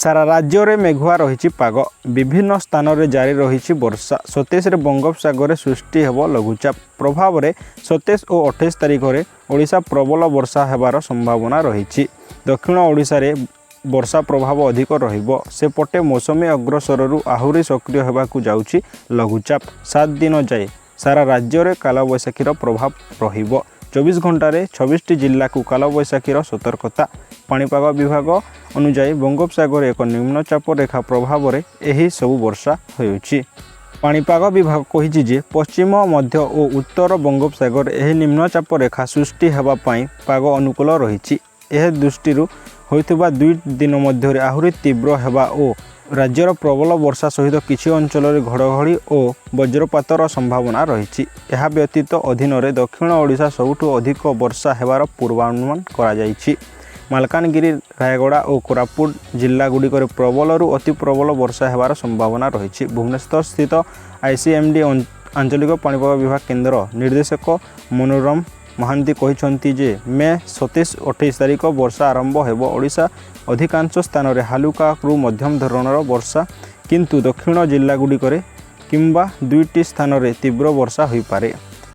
ସାରା ରାଜ୍ୟରେ ମେଘୁଆ ରହିଛି ପାଗ। ବିଭିନ୍ନ ସ୍ଥାନରେ ଜାରି ରହିଛି ବର୍ଷା। 27ରେ ବଙ୍ଗୋପସାଗରରେ ସୃଷ୍ଟି ହେବ ଲଘୁଚାପ। ପ୍ରଭାବରେ 27 ଓ 28 ତାରିଖରେ ଓଡ଼ିଶା ପ୍ରବଳ ବର୍ଷା ହେବାର ସମ୍ଭାବନା ରହିଛି। ଦକ୍ଷିଣ ଓଡ଼ିଶାରେ ବର୍ଷା ପ୍ରଭାବ ଅଧିକ ରହିବ। ସେପଟେ ମୌସୁମୀ ଅଗ୍ରସରରୁ ଆହୁରି ସକ୍ରିୟ ହେବାକୁ ଯାଉଛି ଲଘୁଚାପ। 7 ଦିନ ଯାଏ ସାରା ରାଜ୍ୟରେ କାଳବୈଶାଖୀର ପ୍ରଭାବ ରହିବ। 24 ଘଣ୍ଟାରେ 26ଟି ଜିଲ୍ଲାକୁ କାଳବୈଶାଖୀର ସତର୍କତା। ପାଣିପାଗ ବିଭାଗ ଅନୁଯାୟୀ, ବଙ୍ଗୋପସାଗରରେ ଏକ ନିମ୍ନଚାପ ରେଖା ପ୍ରଭାବରେ ଏହି ସବୁ ବର୍ଷା ହେଉଛି। ପାଣିପାଗ ବିଭାଗ କହିଛି ଯେ ପଶ୍ଚିମ, ମଧ୍ୟ ଓ ଉତ୍ତର ବଙ୍ଗୋପସାଗରରେ ଏହି ନିମ୍ନଚାପ ରେଖା ସୃଷ୍ଟି ହେବା ପାଇଁ ପାଗ ଅନୁକୂଳ ରହିଛି। ଏହା ଦୃଷ୍ଟିରୁ ହୋଇଥିବା 2 ଦିନ ମଧ୍ୟରେ ଆହୁରି ତୀବ୍ର ହେବା ଓ ରାଜ୍ୟର ପ୍ରବଳ ବର୍ଷା ସହିତ କିଛି ଅଞ୍ଚଳରେ ଘଡ଼ଘଡ଼ି ଓ ବଜ୍ରପାତର ସମ୍ଭାବନା ରହିଛି। ଏହା ବ୍ୟତୀତ ଅଧୀନରେ ଦକ୍ଷିଣ ଓଡ଼ିଶା ସବୁଠୁ ଅଧିକ ବର୍ଷା ହେବାର ପୂର୍ବାନୁମାନ କରାଯାଇଛି। ମାଲକାନଗିରି, ରାୟଗଡ଼ା ଓ କୋରାପୁଟ ଜିଲ୍ଲାଗୁଡ଼ିକରେ ପ୍ରବଳରୁ ଅତି ପ୍ରବଳ ବର୍ଷା ହେବାର ସମ୍ଭାବନା ରହିଛି। ଭୁବନେଶ୍ୱର ସ୍ଥିତ ଆଇସିଏମ୍ଡି ଆଞ୍ଚଳିକ ପାଣିପାଗ ବିଭାଗ କେନ୍ଦ୍ର ନିର୍ଦ୍ଦେଶକ ମନୋରମ ମହାନ୍ତି କହିଛନ୍ତି ଯେ ମେ 27, 28 ତାରିଖ ବର୍ଷା ଆରମ୍ଭ ହେବ। ଓଡ଼ିଶା ଅଧିକାଂଶ ସ୍ଥାନରେ ହାଲୁକାରୁ ମଧ୍ୟମ ଧରଣର ବର୍ଷା, କିନ୍ତୁ ଦକ୍ଷିଣ ଜିଲ୍ଲାଗୁଡ଼ିକରେ କିମ୍ବା ଦୁଇଟି ସ୍ଥାନରେ ତୀବ୍ର ବର୍ଷା ହୋଇପାରେ।